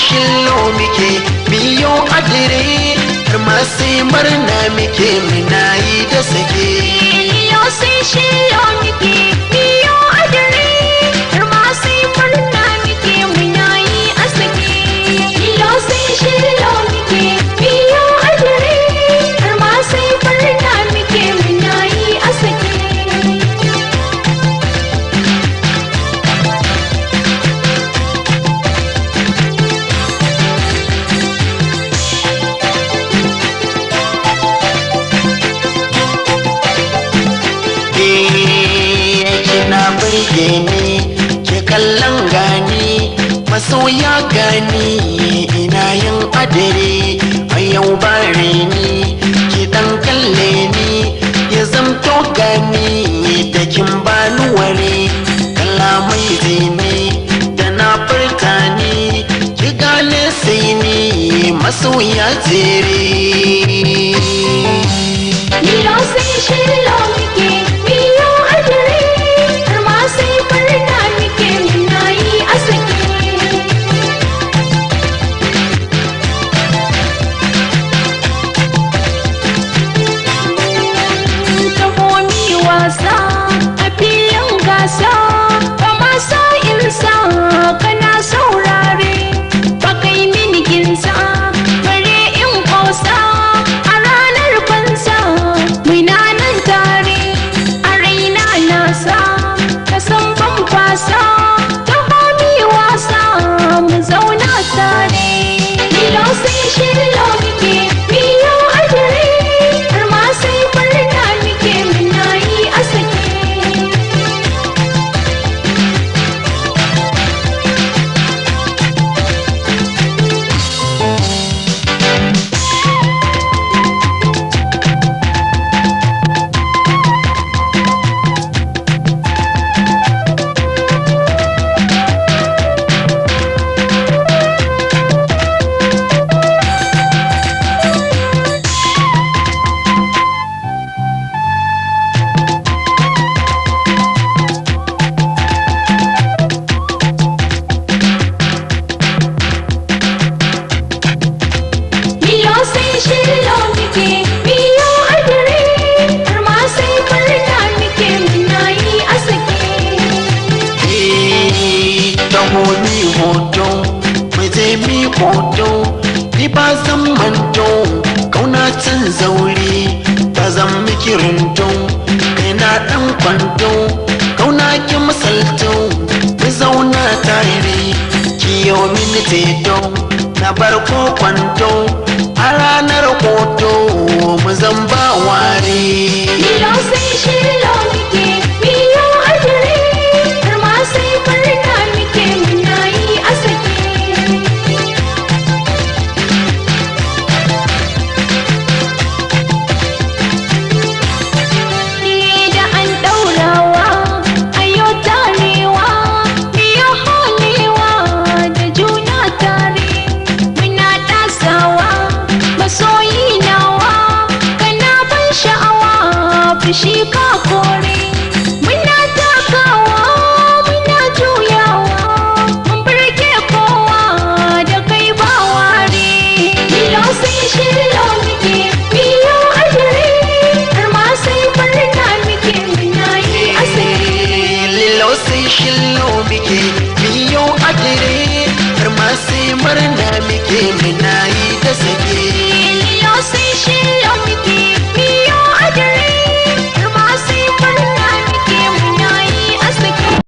shillo muke biyo adire, har ma sai murna muke muna yi da sake. Lilo sai shillo muke biyo adire, har ma sai murna muke muna yi a sake. Lilo sai shillo muke biyo adire, har ma sai murna muke muna yi a sake. Kina burge ni, ke kallon gani, masoya gani, ina yin adire, a yau bare ni, ki dan kalle ni, ya zamto gani, da kin bani ware, kalamai zini, da na furta ni, ki gane sai ni, masoya jere. Lilo sai shillo muke biyo adire, har ma sai murna muke muna yi a sake. Taho mi wasa a filin gasa, ba ma sa insa kana saurare, ba kai mini ginsa bare in kosa, a ranar fansa muna nan tare, a raina nasa ka san ban fasa, taho mi wasa mu zauna tare. Lilo sai shillo muke biyo adire, har ma sai murna muke muna yi a sake. Lilo sai shillo muke biyo adire, har ma sai murna muke muna yi a sake. Taho mi hoto, mu je mi hoto, ni ba zan manto, kauna can zaure, ba zan miki runto, kai na dan kwanto, kauna ki misalto, mu zauna tare, ki yo mini teto, na bar ko kwanto, a ranar hoto, mu zan ba ware. Lilo sai shillo muke biyo adire, har ma sai murna muke muna yi a sake. Ni da an ɗaurawa, ayo tarewa, biyo holewa da juna tare. Muna ɗasawa, masoyi nawa, kana ban sha'awa, fushi ka kore. Muna takawa, muna juyawa, mun burge kowa da kai ba ware. Lilo sai shillo muke biyo adire, har ma sai murna muke muna yi a sake. Lilo sai shillo muke biyo adire, har ma sai murna.